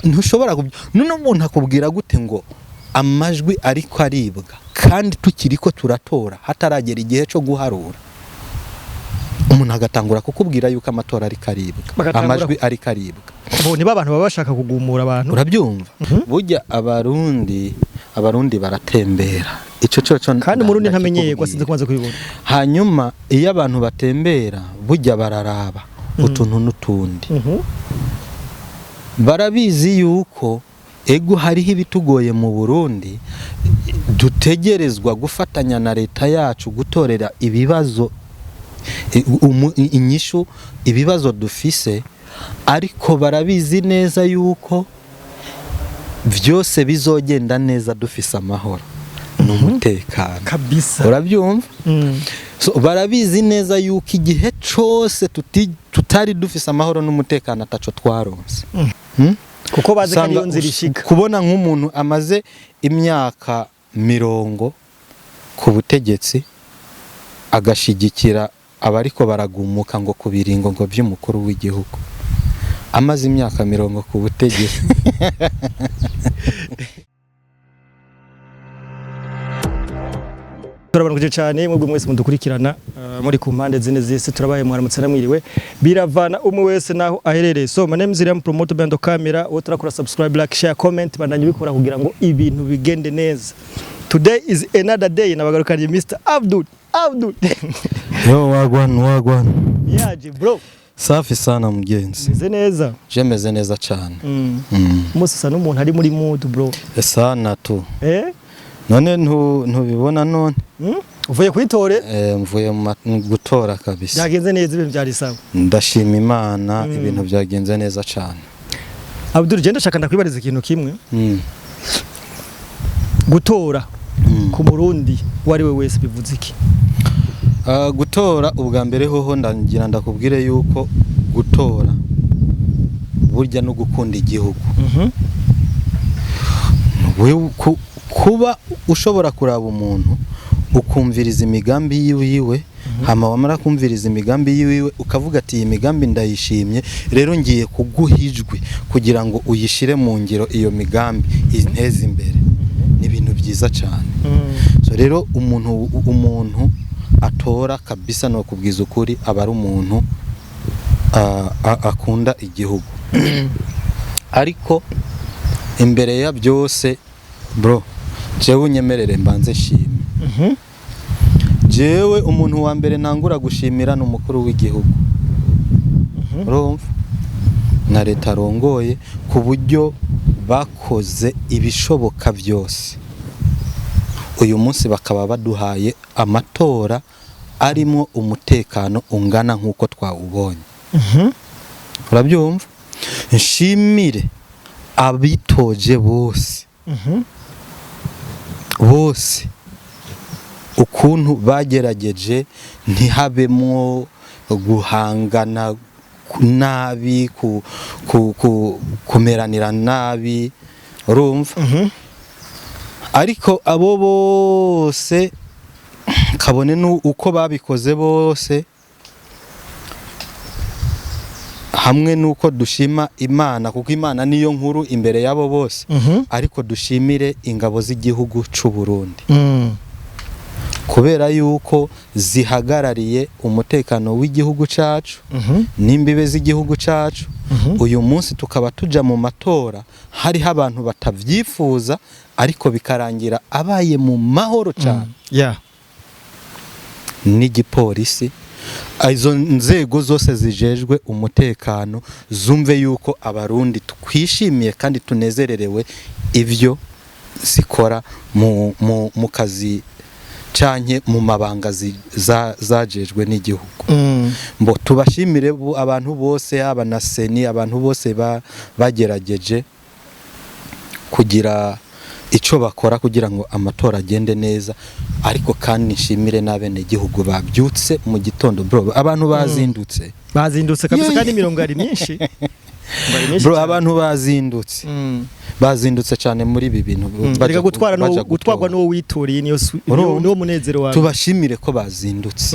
Ntushobora none umuntu akubwira gute ngo amajwi ariko aribwa kandi tukiri ko turatora, hataragera igihe cyo guharura, umuntu agatangura kukubwira yuko amatora ariko aribwa, amajwi ariko aribwa? Bo niba abantu baba bashaka kugumura abantu. Urabyumva, burya abarundi baratembera, ico cyo. Kandi Umurundi ntamenyerwa. Ndakikubwira. Sinzi kubanza kubibona. Hanyuma iyo abantu batembera, burya bararaba utuntu n'utundi. Barabizi yuko ego hariho ibitugoye mu Burundi, dutegerezwa gufatanya na leta yacu gutorera ibibazo inyishu ibibazo dufise, ariko barabizi neza yuko byose bizogenda neza dufise amahoro n'umutekano. Urabyumva? So, barabizi neza yuko igihe cose tutari dufise amahoro n'umutekano ataco twaronse. Kuko bazi ko ariyo Usanga nzira ishika. Kubona nk'umuntu amaze imyaka 40 ku butegetsi agashigikira abariko baragumuka ngo ku biringo ngo by'umukuru w'igihugu, amaze imyaka 40 ku butegetsi. Turabanukije cyane mwebwe mwese mudukurikirana muri ku mpande zine z'isi. Turabaye mwaramutse namwiriwe, biravana umwe wese naho aherereye. So my name is Ram Promoter Bando Camera. Wowe turakora subscribe, like, share, comment, bandanye bikora kugira ngo ibintu bigende neza. Today is another day, nabagarukanye Mr Abdul Abdul. Yo, wagwan wagwan. Yaje bro. Safi sana mugenzi. Meze neza. Je meze neza cyane. Umunsi usa n'umuntu ari muri mood, bro. Sana tu. Eh. None ntubibona none? Uvuye kwitore? Mvuye mu gutora kabisa. Byagenze neza, ibintu byari sawa? Ndashima Imana, ibintu byagenze neza cyane. Abdul, genda shaka ndakwibariza ikintu kimwe. Gutora ku Murundi uwo ari we wese bivuze iki? Ah, gutora ubwa mbere hoho ndagira ndakubwire yuko gutora burya no gukunda igihugu. Wewe kuba ushobora kuraba umuntu ukumviriza imigambi yiwiwe, hama wamara kumviriza imigambi yiwiwe ukavuga ati: "Iyi migambi ndayishimye, rero ngiye kuguha ijwi kugira ngo uyishire mu ngiro, iyo migambi inteze imbere", ni ibintu byiza cyane. So rero umuntu atora kabisa, no kubwiza ukuri, aba ari umuntu akunda igihugu. Ariko imbere ya byose bro, jewe unyemerere mbanze shime. Jewe umuntu wa mbere ntangura gushimira ni umukuru w'igihugu, urumva, na leta arongoye, ku buryo bakoze ibishoboka byose uyu munsi bakaba baduhaye amatora arimo umutekano ungana nk'uko twawubonye. Urabyumva? Nshimire abitoje bose bose ukuntu bagerageje ntihabemwo guhangana nabi, kumeranira nabi, urumva? Ariko abo bose, kabone uko babikoze bose hamwe nuko dushima Imana, kuko Imana niyo nkuru imbere yabo bose, ariko dushimire ingabo z'igihugu c'u Burundi kubera yuko zihagarariye umutekano w'igihugu cacu n'imbibe z'igihugu cacu. Uyu munsi tukaba tuja mu matora hariho abantu batavyifuza, ariko bikarangira abaye mu mahoro cyane. N'igipolisi, izo nzego zose zijejwe umutekano zumve yuko Abarundi twishimiye kandi tunezererewe ivyo zikora mu kazi canke mu mabanga zajejwe n'igihugu. Mbo tubashimire abantu bose, haba na CENI, abantu bose bagerageje kugira ico bakora kugira ngo amatora agende neza. Ariko kandi nshimire n'abenegihugu babyutse mu gitondo, bro, abantu bazindutse. Bazindutse kabisa. Yeah. Kandi imirongo yari myinshi. Ngo ari myinshi Bro, cyane. abantu bazindutse, bazindutse cyane muri ibi bintu Erega gutwara baja no gutwarwa gutora. n'uwo witoriye niyo Urumva? niwo munezero wawe. Tubashimire ko bazindutse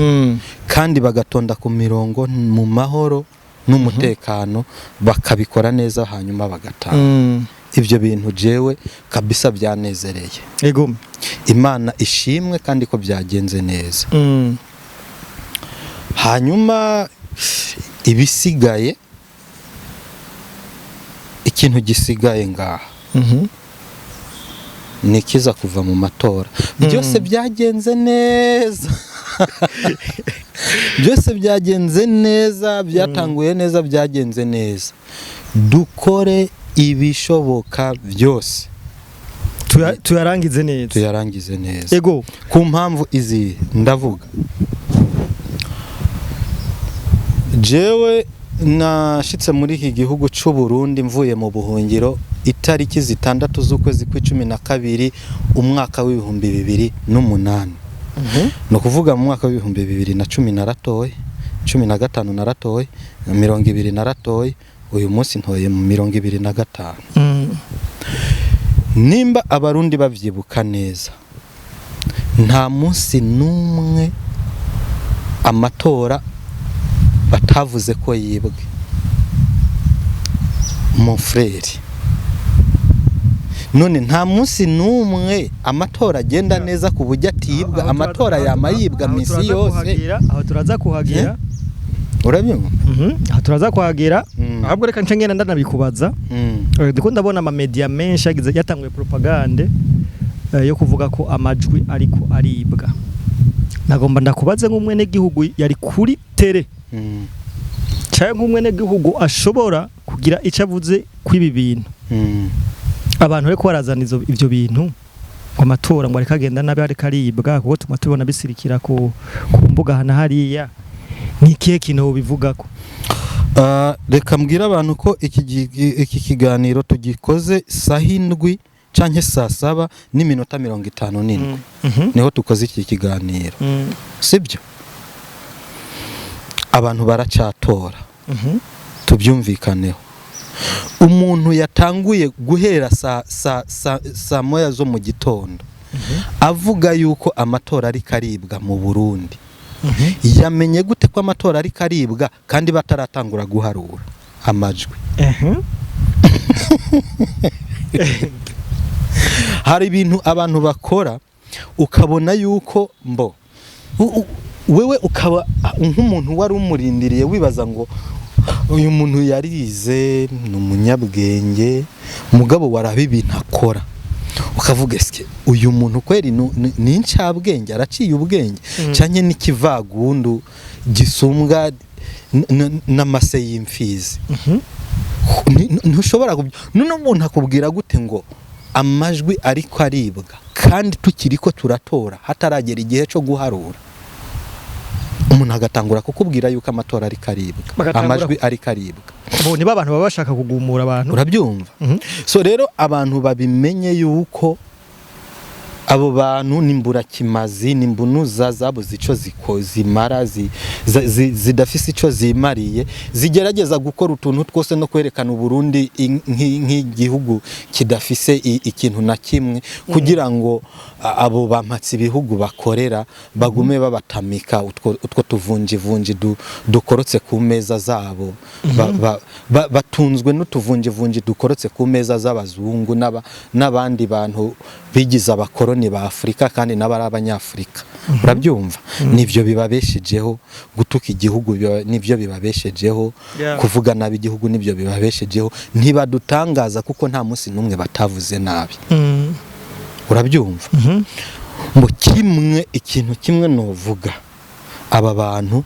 kandi bagatonda ku mirongo mu mahoro. n'umutekano, bakabikora neza, hanyuma bagataha. Ibyo bintu jewe kabisa byanezereye. Imana ishimwe kandi ko byagenze neza. Hanyuma ibisigaye, ikintu gisigaye ngaha ni kiza kuva mu matora. Byose byagenze neza, byose byagenze neza, byatanguye neza, byagenze neza. Dukore ibishoboka byose Tuyarangize neza. Tuyarangize neza. Ku mpamvu izi ndavuga, jewe nashitse muri iki gihugu c'u Burundi mvuye mu buhungiro itariki 6 z'ukwezi kw'12 umwaka w'2008. Ni ukuvuga mu mwaka w'2010 naratoye, 15 naratoye, 20 naratoye, uyu munsi ntoye mu 25. Nimba Abarundi bavyibuka neza, nta munsi n'umwe amatora batavuze ko yibwe, mon frère. None nta munsi n'umwe amatora agenda neza ku buryo atibwa. Amatora yama yibwa Aho misi turaza yose. Aho turaza kuhagera. Urabyumva? Mhm. Aho turaza kuhagera. Ahubwo reka nce ngenda ndanabikubaza. Ndiko ndabona ama media menshi yagize, yatanguye propagande yo kuvuga ko amajwi ariko aribwa. Nagomba ndakubaze nk'umwenegihugu yari kuri terrain cyangwa nk'umwenegihugu ashobora kugira icyo avuze kw'ibi bintu. Abantu bariko barazana ivyo bintu ngo amatora ngo ariko agenda nabi, ariko aribwa, kuko tuma tubona bisirikira ku mbuga hana hariya, ni ikihe kintu wobivugako? Reka mbwire abantu ko iki kiganiro tugikoze saha 7 canke saa 7:57. Niho tukoze iki kiganiro, sibyo? Abantu baracatora. Tubyumvikaneho, umuntu yatanguye guhera saa 1 zo mu gitondo avuga yuko amatora ariko aribwa mu Burundi, yamenye gute ko amatora ariko aribwa kandi bataratangura guharura amajwi? Hari ibintu abantu bakora ukabona yuko mbo wewe ukaba nk'umuntu wari umurindiriye, wibaza ngo uyu muntu yarize, ni umunyabwenge, mugabo waraba ibintu akora ukavuga: "Eske uyu muntu kweri ni incabwenge, araciye ubwenge, canke n'ikivagundu gisumbwa n'amase y'imfizi?" Ntushobora none umuntu akubwira gute ngo amajwi ariko aribwa kandi tukiri ko turatora, hataragera igihe cyo guharura, umuntu agatangura kukubwira yuko amatora ariko aribwa, amajwi ariko aribwa? Bo niba abantu baba bashaka kugumura abantu. Urabyumva? So rero abantu babimenye yuko abo bantu ni mburakimazi, ni mbunuza zabuze ico zimara, zidafise ico zimariye, zigerageza gukora utuntu twose no kwerekana Uburundi nk'igihugu kidafise ikintu na kimwe, kugira ngo abo bampatse ibihugu bakorera bagume babatamika utwo tuvunjivunji dukorotse ku meza zabo. Batunzwe n'utuvunjivunji dukorotse ku meza z'abazungu n'abandi bantu bigize abakoroni ba Afurika kandi n'abari abanyafurika. Urabyumva? Nivyo bibabeshejeho. Gutuka igihugu nivyo bibabeshejeho. Kuvuga nabi igihugu nivyo bibabeshejeho. Ntibadutangaza kuko nta munsi n'umwe batavuze nabi. Urabyumva? Ngo kimwe, ikintu kimwe novuga, aba bantu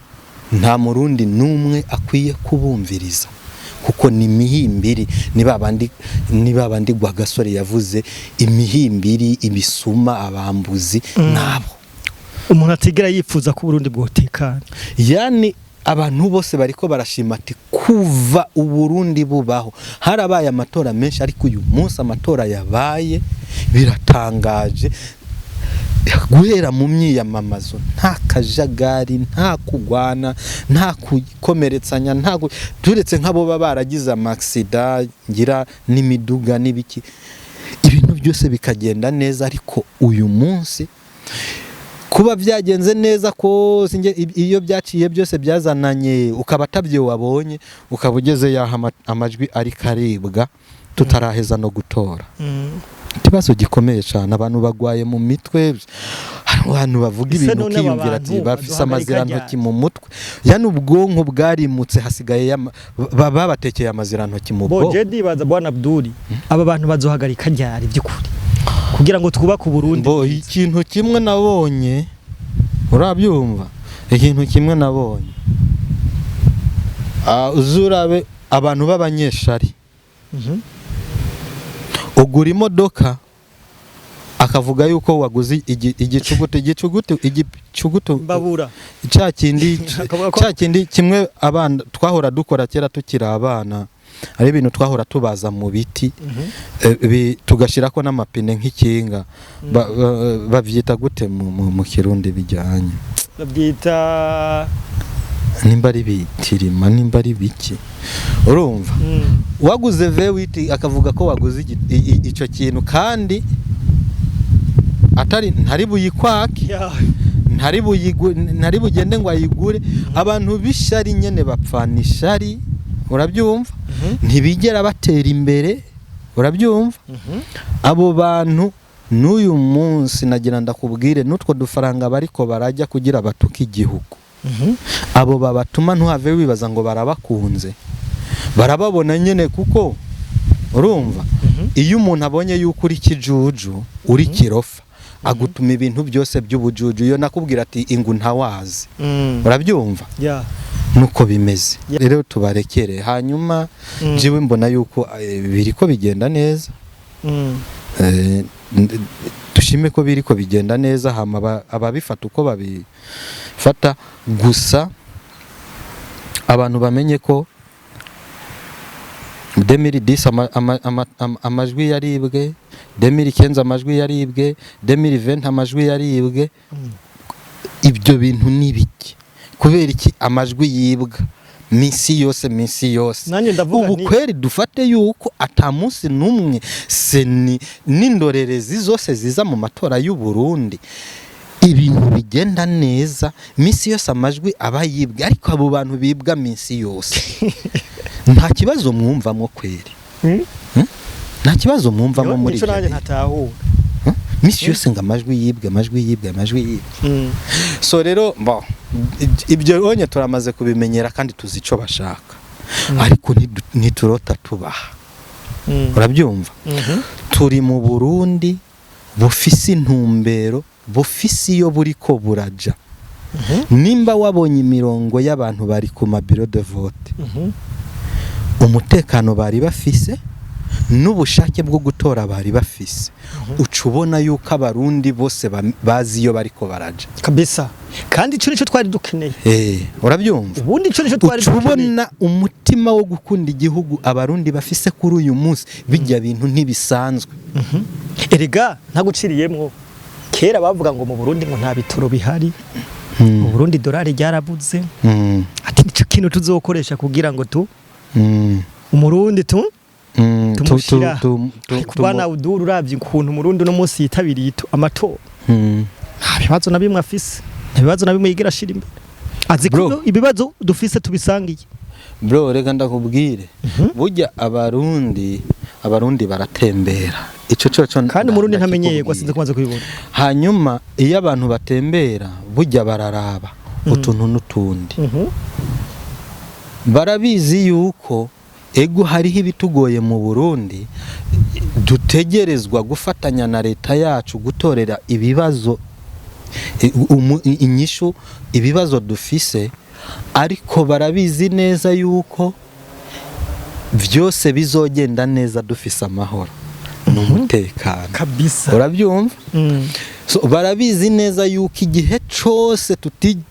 nta Murundi n'umwe akwiye kubumviriza, kuko ni imihimbiri, ni babandi Rwagasore yavuze, imihimbiri, ibisuma, abambuzi nabo. Umuntu atigera yifuza ko Uburundi bwotekana. Yani abantu bose bariko barashima ati kuva Uburundi bubaho harabaye amatora menshi, ariko uyu munsi amatora yabaye biratangaje. Guhera mu myiyamamazo nta kajagari, nta kugwana, nta kukomeretsanya, nta turetse nk'abo baba baragize amaksida ngira n'imiduga n'ibiki, ibintu byose bikagenda neza. Ariko uyu munsi Kuba byagenze neza kose, iyo byaciye byose byazananye, ukaba atabyo wabonye, ukaba ugeze yaho amajwi ari karibwa tutaraheza no gutora. Ikibazo gikomeye cyane, abantu bagwaye mu mitwe, hari abantu bavuga Ese ibintu none aba ukiyumvira ati bantu bafise baduhagarika amazirantoki ryari? mu mutwe, yani ubwonko bwarimutse, hasigaye babatekeye amazirantoki mu Bo bwonko. je ndibaza, bwana Abduli, aba bantu bazohagarika ryari by'ukuri kugira ngo twubake Uburundi? Bo, ikintu kimwe nabonye, urabyumva, ikintu kimwe nabonye, uzurabe abantu b'abanyeshari, ugura imodoka akavuga yuko waguze igicugutu, igicugutu, igicugutu. Mbabura. Cya kindi, Akavuga cya kindi kimwe abana twahora dukora kera tukiri abana, ari ibintu twahora tubaza mu biti, tugashyirako n'amapine nk'ikinga. Bavyita gute mu Kirundi bijyanye? Babyita Nimba ari bitirima, nimba ari biki, urumva, waguze V8 akavuga ko waguze ico kintu kandi atari ntari buyikwake, ntari bugende ngo ayigure. Abantu b'ishari nyene bapfana ishari, urabyumva, ntibigera batera imbere, urabyumva. Abo bantu n'uyu munsi nagira ndakubwire, n'utwo dufaranga bariko barajya kugira batuke igihugu, abo babatuma ntuhave wibaza ngo barabakunze, barababona nyene, kuko urumva iyo umuntu abonye yuko uri kijuju, uri kirofa, agutuma ibintu byose by'ubujuju. Iyo nakubwira ati ingu ntawazi, urabyumva, nuko bimeze. Rero tubarekere, hanyuma jewe mbona yuko biriko bigenda neza. Dushime ko biriko bigenda neza, hama ababifata uko babifata. Gusa abantu bamenye ko 2010 amajwi yaribwe, 2015 amajwi yaribwe, 2020 amajwi yaribwe. Ibyo bintu ni biki? Kubera iki amajwi yibwa minsi yose, minsi yose? Nanjye ndavuga Ubu nti kweri dufate yuko ata munsi n'umwe CENI n'indorerezi zose ziza mu matora y'u Burundi ibintu bigenda neza? Minsi yose amajwi aba yibwe, ariko abo bantu bibwa minsi yose nta kibazo mwumvamwo kweri? Nta kibazo mwumvamo muri Nico ibyo nanjye bintu? ntatahura. Minsi yose ngo amajwi yibwe, amajwi yibwe, amajwi yibwe. So rero bon, ibyo onye turamaze kubimenyera kandi tuzi ico bashaka, ariko ntiturota tubaha, urabyumva. Turi mu Burundi bufise intumbero, bufise iyo buriko buraja. Nimba wabonye imirongo y'abantu bari ku ma bureau de vote, umutekano bari bafise n'ubushake bwo gutora bari bafise, uca ubona yuko Abarundi bose bazi iyo bariko baraja. Kabisa, kandi ico nico twari dukeneye. Urabyumva? Ubundi ico nico twari Uca dukeneye. ubona umutima wo gukunda igihugu Abarundi bafise kuri uyu munsi, bijya bintu ntibisanzwe. Erega ntaguciriyemwo, kera bavuga ngo mu Burundi ngo nta bitoro bihari, mu Burundi dolari ryarabuze, ati nico kintu tuzokoresha kugira ngo tu Umurundi tu tumushira. Ariko bana uduru, uravye ukuntu Umurundi uno munsi yitabiriye amatora, nta bibazo na bimwe afise, nta bibazo na bimwe yigera ashira imbere, azi ko Bro. ibibazo dufise tubisangiye. Bro, reka ndakubwire, burya Abarundi baratembera, ico coco. Kandi Umurundi ntamenyerwa, Ndakikubwira. sinzi kumaze kubibona. Hanyuma iyo abantu batembera, burya bararaba utuntu n'utundi. Barabizi yuko ego hariho ibitugoye mu Burundi, dutegerezwa gufatanya na leta yacu gutorera ibibazo inyishu ibibazo dufise, ariko barabizi neza yuko byose bizogenda neza dufise amahoro n'umutekano. Urabyumva? So, barabizi neza yuko igihe cose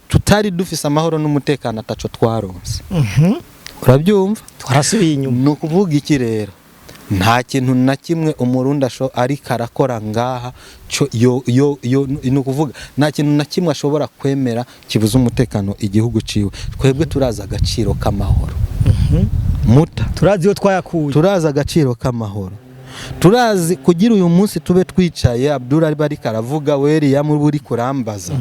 tutari dufise amahoro n'umutekano ataco twaronse. Urabyumva? Twarasubiye inyuma. Ni ukuvuga iki rero? Nta kintu na kimwe Umurundi ariko arakora ngaha yo, yo, yo, ni ukuvuga nta kintu na kimwe ashobora kwemera kibuza umutekano igihugu ciwe. Twebwe turazi agaciro k'amahoro, muta. Turazi iyo twayakuye. Turazi agaciro k'amahoro. Turazi kugira uyu munsi tube twicaye, Abdul ari bariko aravuga, William uri kurambaza,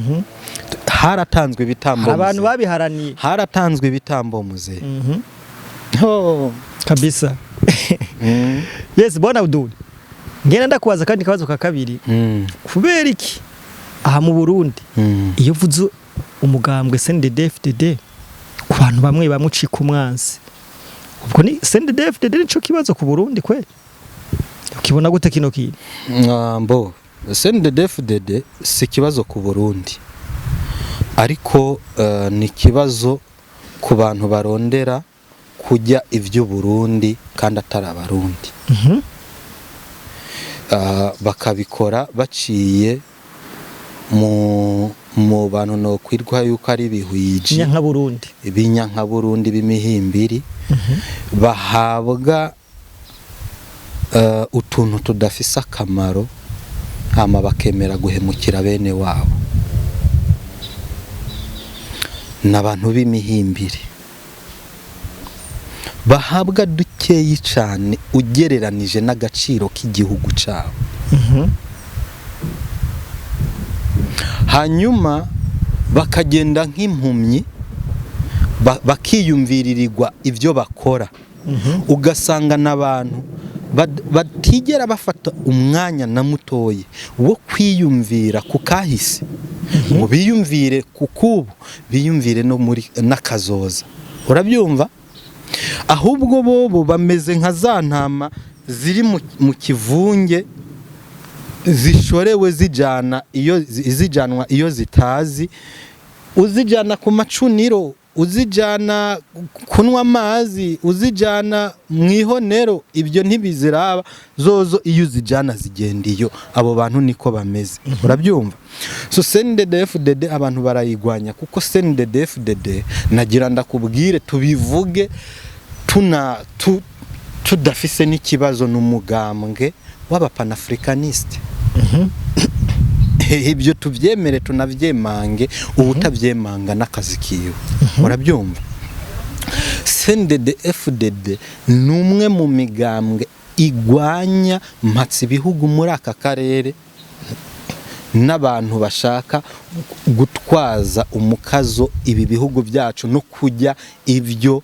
haratanzwe ibitambo. Hari abantu muzehe. Babiharaniye. Haratanzwe ibitambo, muzehe. Oh. Kabisa. Yes, bwana Abdul, ngenda ndakubaza kandi kabazo ka kabiri. Kubera iki aha mu Burundi iyo uvuze umugambwe CNDD-FDD ku bantu bamwe bamwe ucika umwansi? Ubwo ni CNDD-FDD, nico kibazo ku Burundi kweli? Ukibona gute kino kintu? Mbo CNDD-FDD si ikibazo ku Burundi, ariko ni ikibazo ku bantu barondera kujya iby'Uburundi kandi atari Abarundi. Bakabikora baciye mu bantu nokwirwa yuko ari ibihwiji. Nka Burundi. Ibinyankaburundi b'imihimbiri bahabwa utuntu tudafise akamaro, hama bakemera guhemukira bene wabo. Ni abantu b'imihimbiri bahabwa dukeyi cyane ugereranije n'agaciro k'igihugu cyabo. Hanyuma bakagenda nk'impumyi, bakiyumviririrwa ibyo bakora. Ugasanga n'abantu batigera bafata umwanya na mutoyi wo kwiyumvira ku kahise, ngo biyumvire ku kubu, biyumvire no muri n'akazoza, urabyumva? Ahubwo bobo bameze nka za ntama ziri mu kivunge, zishorewe, zijana iyo zijanwa, iyo zitazi, uzijana ku macuniro, uzijana kunywa amazi, uzijana mu ihonero, ibyo ntibiziraba zozo. Iyo uzijana zigenda iyo. Abo bantu niko bameze, urabyumva? So CNDD-FDD abantu barayigwanya kuko CNDD-FDD, nagira ndakubwire, tubivuge tuna tudafise n'ikibazo, n'umugambwe w'abapanafricaniste. Ibyo tubyemere, tunabyemange, uwutabyemanga n'akazi kiwe, urabyumva? CNDD FDD ni umwe mu migambwe igwanya mpatse ibihugu muri aka karere n'abantu bashaka gutwaza umukazo ibi bihugu byacu no kujya ibyo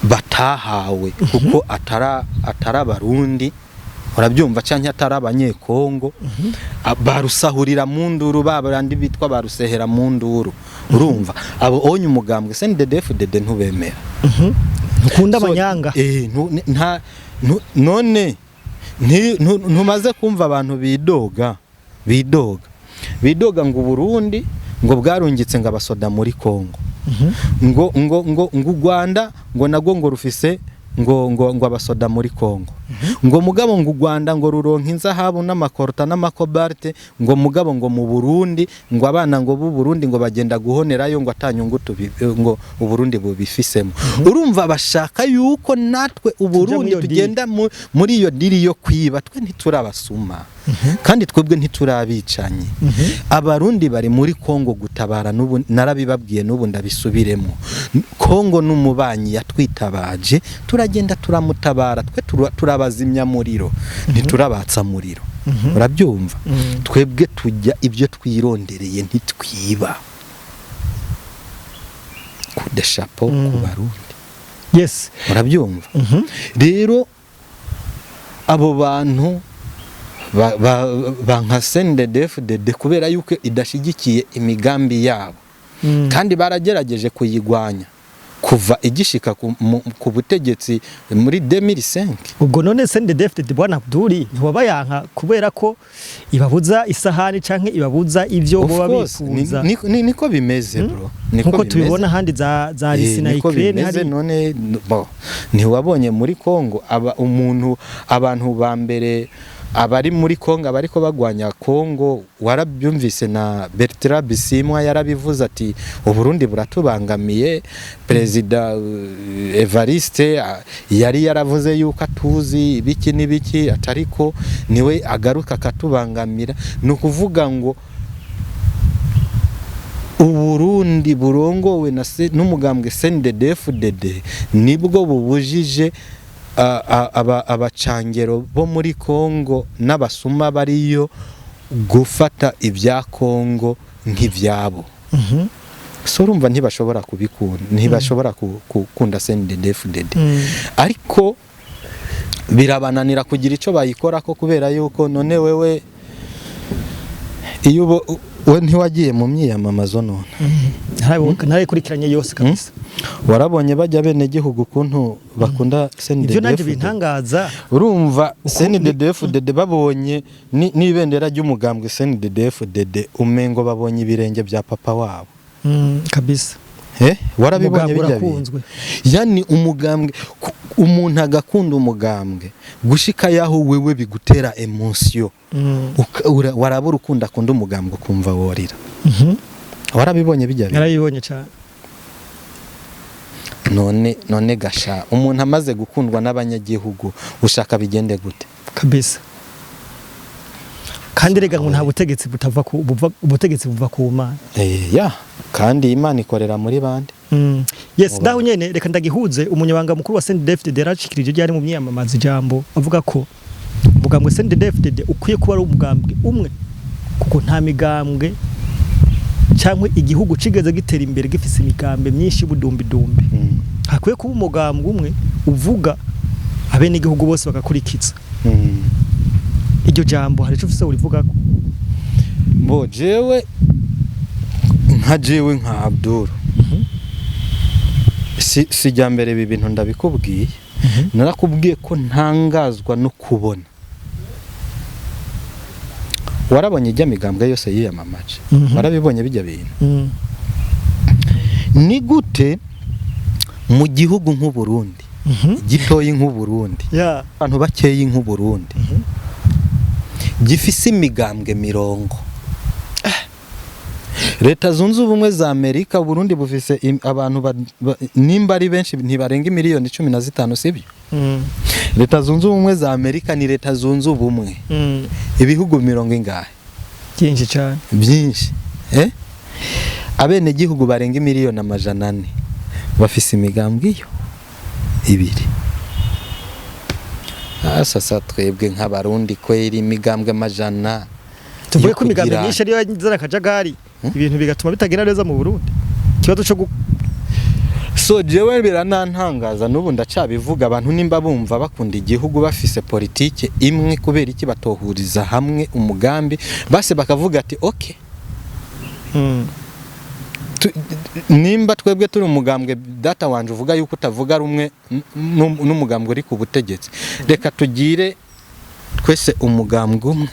batahawe, kuko atari Abarundi, urabyumva, cyangwa atari Abanyekongo. Barusahurira mu nduru, babandi bitwa barusehera mu nduru, urumva? Abo onye umugambwe CNDD-FDD ntubemera. Ntukunda So, abanyanga. None ntumaze kumva abantu bidoga, bidoga, bidoga ngo Burundi ngo bwarungitse ngo abasoda muri Kongo, ngo u Rwanda ngo nagwo ngo rufise ngo abasoda muri Kongo, ngo mugabo ngo u Rwanda ngo ruronka inzahabu n'amakorta n'amakobalte, ngo mugabo ngo mu Burundi ngo abana ngo b'u Burundi ngo bagenda guhonerayo, ngo atanyungu ngo u Burundi bubifisemo. Urumva bashaka yuko natwe u Burundi iyo deal. tugenda muri iyo deal yo kwiba. Twe ntiturabasuma, kandi twebwe ntiturabicanyi. Abarundi bari muri Kongo gutabara, n'ubu narabibabwiye, n'ubu ndabisubiremo. Kongo n'umubanyi yatwitabaje, turagenda turamutabara. Twe turabazimya muriro, ntiturabatsa muriro, urabyumva? Twebwe tujya ibyo twirondereye, ntitwiba. Coup de chapeau ku Barundi. Urabyumva? Rero abo bantu ba nka CNDD-FDD, kubera yuko idashyigikiye imigambi yabo, kandi baragerageje kuyigwanya kuva igishika ku butegetsi muri 2005. Ubwo none CNDD-FDD, bwana Abdul, ntiwabayanka kubera ko ibabuza isahani canke ibabuza ivyo Of boba course, bifuza? niko bimeze, bro, niko nkuko bimeze. tubibona ahandi za Russie na Niko Ukraine. bimeze. Hari None bo ntiwabonye muri Kongo aba umuntu, abantu ba mbere abari muri Kongo abariko bagwanya Kongo, warabyumvise na Bertrand Bisimwa yarabivuze ati Uburundi buratubangamiye. Perezida Evariste yari yaravuze yuko atuzi ibiki n'ibiki, atariko niwe agaruka akatubangamira. Ni ukuvuga ngo Uburundi burongowe na n'umugambwe CNDD-FDD nibwo bubujije Abacangero bo muri Kongo n'abasuma bariyo gufata ibya Kongo nk'ivyabo. So urumva ntibashobora kubikunda, ntibashobora gukunda CNDD-FDD, ariko birabananira kugira ico bayikorako, kubera yuko none wewe iyo we ntiwagiye mu myiyamamazo none? Narayikurikiranye yose kabisa. Warabonye bajya bene gihugu ukuntu bakunda Ivyo nanje CNDD-FDD? bintangaza. Urumva CNDD-FDD babonye n'ibendera ry'umugambwe CNDD-FDD, umengo babonye ibirenge bya papa wabo. Kabisa. Warabibonye? Umugambwe bijya bintu. urakunzwe. Yani umugambwe, umuntu agakunda umugambwe gushika yaho wewe bigutera émotion. Warabura urukundo akunda umugambwe, ukumva worira. Warabibonye bijya bintu? Narabibonye cyane. None gasha umuntu amaze gukundwa n'abanyagihugu, ushaka bigende gute? Kabisa. Kandi rega ngo nta butegetsi butava ku buva, ubutegetsi buva ku Mana. Ya, kandi Imana ikorera muri bande? Yes, ndaho nyene reka ndagihuze. Umunyabanga mukuru wa CNDD-FDD yarashikirije ryari mu myiyamamaza ijambo avuga ko umugambwe CNDD-FDD ukwiye kuba ari umugambwe umwe, kuko nta migambwe cyangwa igihugu cigeze gitera imbere gifise imigambwe myinshi y'ubudumbidumbi. Hakwiye kuba umugambwe umwe uvuga, abenegihugu bose bagakurikiza. Iryo jambo hari ico ufise urivugako? Bo jewe nka Abdul, si jya mbere ibi bintu ndabikubwiye. Narakubwiye ko ntangazwa no kubona, warabonye ijya migambwe yose yiyamamaje? Warabibonye bijya bintu? Ni gute mu gihugu nk'u Burundi, gitoyi nk'u Burundi, abantu bakeyi nk'u Burundi, gifise imigambwe 40? Leta Zunze Ubumwe za Amerika, Burundi bufise abantu nimba ari benshi ntibarenga miliyoni 15, sibyo? Leta Zunze Ubumwe za Amerika ni Leta Zunze Ubumwe, ibihugu mirongo ingahe? Byinshi cyane. Byinshi, eh? Abenegihugu barenga miliyoni 400 bafise imigambwe iyo ibiri. Sasa twebwe nk'Abarundi kweri, imigambwe amajana Tuvuge yo ko imigambwe myinshi ariyo yazana akajagari, ibintu bigatuma bitagenda neza mu Burundi, ikibazo cyo So jewe biranantangaza, n'ubu ndacabivuga: abantu nimba bumva bakunda igihugu, bafise politike imwe, kubera iki batohuriza hamwe umugambi base bakavuga ati: "Okay, nimba twebwe turi umugambwe, data wanje uvuga yuko utavuga rumwe n'umugambwe uri ku butegetsi, reka tugire twese umugambwe umwe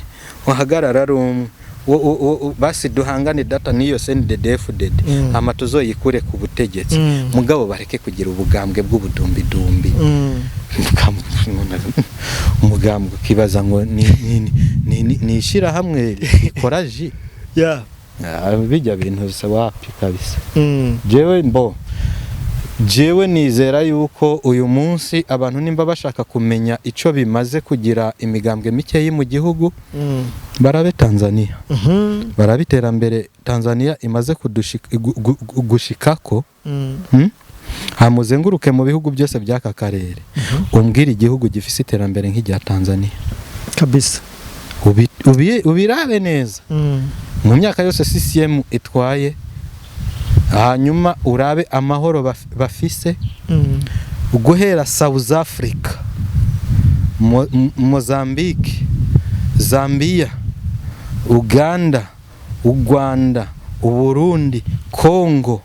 uhagarara ari umwe, basi duhangane data n'iyo CNDD-FDD, hama tuzoyikure ku butegetsi." Mugabo bareke kugira ubugambwe bw'ubudumbidumbi. Umugambwe ukibaza ngo ni ishirahamwe rikora ji. Bijya bintu se wapi kabisa. Jewe mbo jewe nizera yuko uyu munsi abantu nimba bashaka kumenya ico bimaze kugira imigambwe mikeyi mu gihugu, barabe Tanzania, barabe iterambere Tanzania imaze gushikako. Hamuzenguruke mu bihugu byose by'aka karere, umbwire igihugu gifise iterambere nk'irya Tanzania. Kabisa. Ubirabe neza mu myaka yose CCM itwaye, hanyuma urabe amahoro bafise. Guhera South Africa, Mozambique, Zambia, Uganda, u Rwanda, Uburundi, Congo,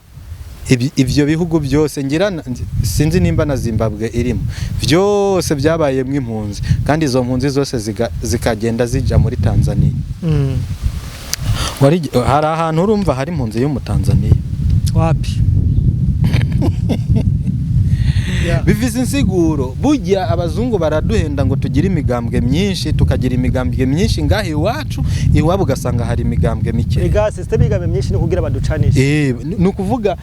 ivyo bihugu byose ngira sinzi nimba na Zimbabwe irimo, byose byabayemwo impunzi, kandi izo mpunzi zose zikagenda zija muri Tanzania. Hari ahantu urumva hari impunzi yo mu Tanzania? Wapi. Bifise insiguro. Burya abazungu baraduhenda ngo tugire imigambwe myinshi, tukagira imigambwe myinshi ngaha iwacu, iwabo ugasanga hari imigambwe mike. Ega system y'imigambi myinshi ni kugira baducanishe. Ni ukuvuga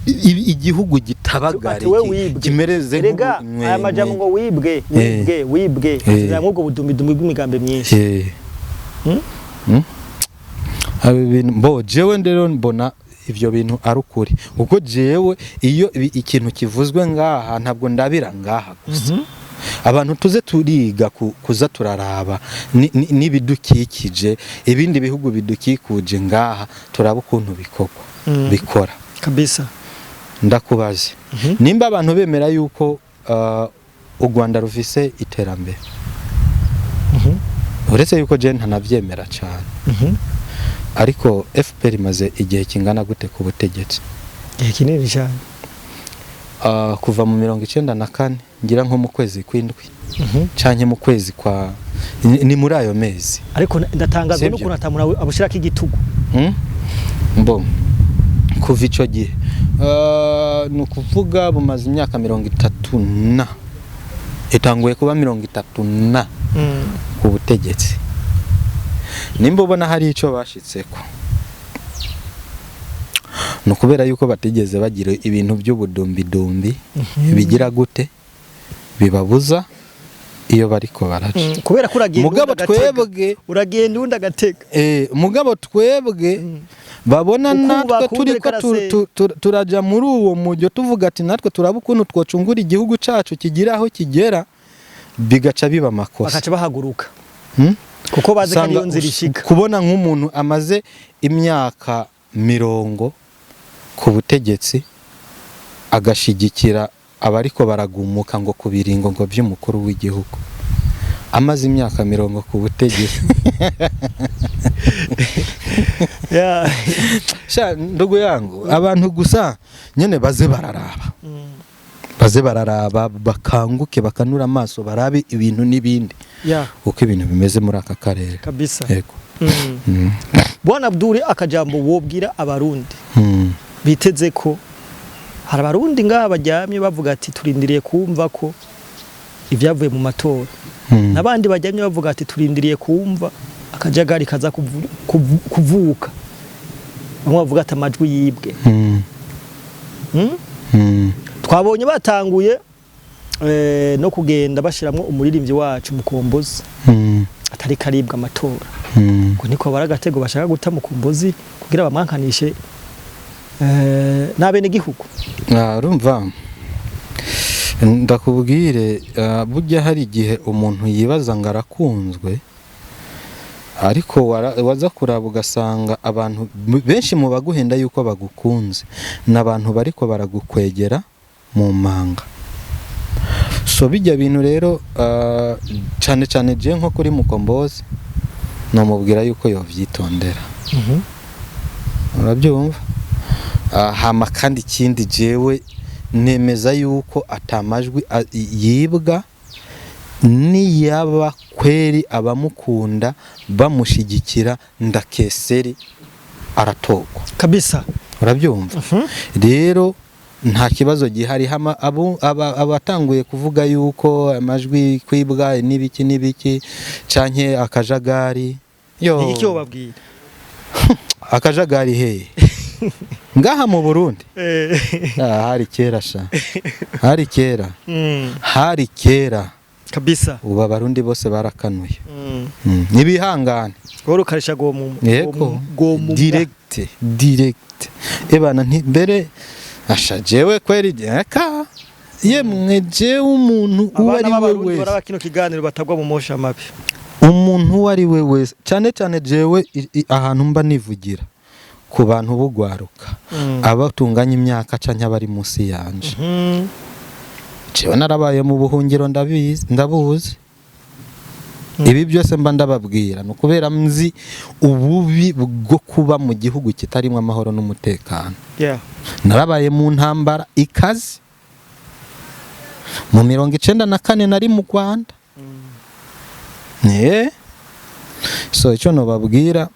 igihugu gitabagara Ati we wibwe. Kimereze Erega aya majambo ngo wibwe, wibwe, wibwe, atuzana nk'ubwo budumbidumbi bw'imigambi myinshi. Abo bintu mbo jewe rero mbona ivyo bintu ari ukuri, kuko jewe iyo ikintu kivuzwe ngaha ntabwo ndabira ngaha gusa. Abantu tuze turiga kuza turaraba n'ibidukikije, ibindi bihugu bidukikuje ngaha, turaba ukuntu bikorwa, bikora. Ndakubaze, nimba abantu bemera yuko u Rwanda rufise iterambere, uretse yuko je ntanavyemera cyane, ariko FPR imaze igihe kingana gute ku butegetsi? Igihe kinini cyane. Kuva mu 94, ngira nko mu kwezi kw'indwi canke mu kwezi kwa ni muri ayo mezi. Ariko ndatangazwa Sibyo? n'ukuntu atamura abushirako igitugu. Mbo kuva ico gihe, ni ukuvuga bumaze imyaka 30 na itanguye kuba 30 na ku butegetsi. Nimba ubona hari ico bashitseko, ni ukubera yuko batigeze bagira ibintu by'ubudumbidumbi bigira gute bibabuza iyo bariko baraca. Kubera ko uragenda Mugabo uwundi agatega. twebwe Uragenda uwundi agatega. Mugabo twebwe babona Ukubaka natwe uwundi turiko ariko arasenya. turaja muri uwo mujyo, tuvuga ati natwe turaba ukuntu twocungura igihugu cacu kigira aho kigera, bigaca biba amakosa. Bakaca bahaguruka kuko bazi ko Usanga ariyo nzira ishika. Kubona nk'umuntu amaze imyaka 40 ku butegetsi agashigikira abariko baragumuka ngo ku biringo ngo by'umukuru w'igihugu, amaze imyaka 40 ku butegetsi. Sha ndugu yangu, abantu gusa nyene baze bararaba, baze bararaba, bakanguke, bakanura amaso, barabe ibintu n'ibindi, uko ibintu bimeze muri aka karere. Yego. Bwana Abdul, akajambo wobwira Abarundi biteze ko hari Abarundi ngaha baryamye bavuga ati turindiriye kumva ko ibyavuye mu matora, n'abandi baryamye bavuga ati turindiriye kumva akajagari kaza kuvuka, bamwe bavuga ati amajwi yibwe. Twabonye batanguye no kugenda bashiramwo umuririmbyi wacu Mukombozi atari karibwa amatora, ngo niko bari agatego bashaka guta Mukombozi kugira bamwankanishe n'abene gihugu. Ah, urumva, ndakubwire, burya hari igihe umuntu yibaza ngo arakunzwe, ariko waza kuraba ugasanga abantu benshi mu baguhenda yuko bagukunze ni abantu bariko baragukwegera mu manga. So bijya bintu rero, cyane cyane je nko kuri Mukombozi nomubwira yuko yovyitondera, urabyumva? Hama kandi ikindi, jewe nemeza yuko atamajwi yibwa. Niyaba kweri abamukunda bamushigikira, ndakeseri aratorwa. Urabyumva? Rero nta kibazo gihari. Hama abatanguye kuvuga yuko amajwi kwibwa n'ibiki n'ibiki canke akajagari, yo. Ni iki wobabwira? Akajagari hehe? Ngaha mu Burundi? Ah, hari kera sha, hari kera, hari kera. Ubu Abarundi bose barakanuye. Nibihangane. Wowe ukarisha go mu Yego. Go mu Direct, direct, ebana nti mbere asha jewe kweri eka yemwe, jewe umuntu uwo Abana ari we b'Abarundi wese, baraba kino kiganiro batagwa mu mosha mabi. Umuntu uwo ari we wese, cyane cyane jewe ahantu mba nivugira ku bantu bugwaruka, abatunganya imyaka canke abari munsi yanje. Jewe narabaye mu buhungiro, ndabizi, ndabuzi. Ibi byose mba ndababwira ni ukubera nzi ububi bwo kuba mu gihugu kitarimo amahoro n'umutekano. Narabaye mu ntambara ikaze mu 94, nari mu Rwanda. So icyo nobabwira,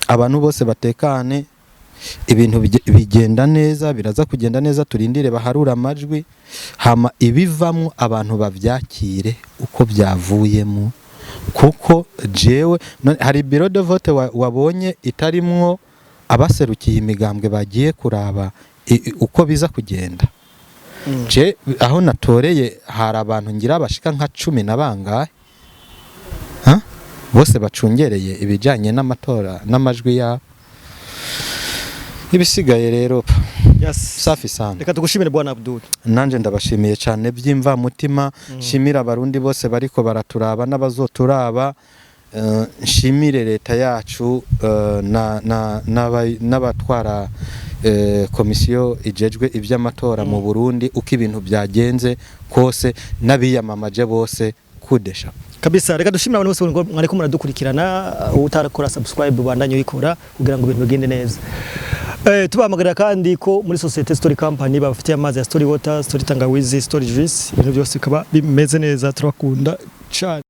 abantu bose batekane, ibintu bigenda neza, biraza kugenda neza. Turindire baharure amajwi, hama ibivamwo abantu bavyakire uko byavuyemo, kuko jewe hari bureau de vote wabonye itarimwo abaserukiye imigambwe bagiye kuraba uko biza kugenda? Je aho natoreye hari abantu ngira bashika nka 10 na bangahe, ha? Bose bacungereye ibijyanye n'amatora n'amajwi yabo. Ibisigaye rero Yes. Safi sana. Reka tugushimire, bwana Abdul. Nanje ndabashimiye cyane by'imvamutima. Nshimira Abarundi bose bariko baraturaba n'abazoturaba. Nshimire leta yacu n'abatwara komisiyo ijejwe iby'amatora mu Burundi, uko ibintu byagenze kose, n'abiyamamaje bose kudesha. Kabisa, reka dushimire abantu bose ngo mwariko muradukurikirana. Utarakora subscribe, bandanye uyikora kugira ngo ibintu bigende neza. Tubahamagarira kandi ko muri Societe Story Company babafitiye amazi ya Story Water, Story Tangawizi, Story Juice, ibintu byose bikaba bimeze neza. Turabakunda cyane.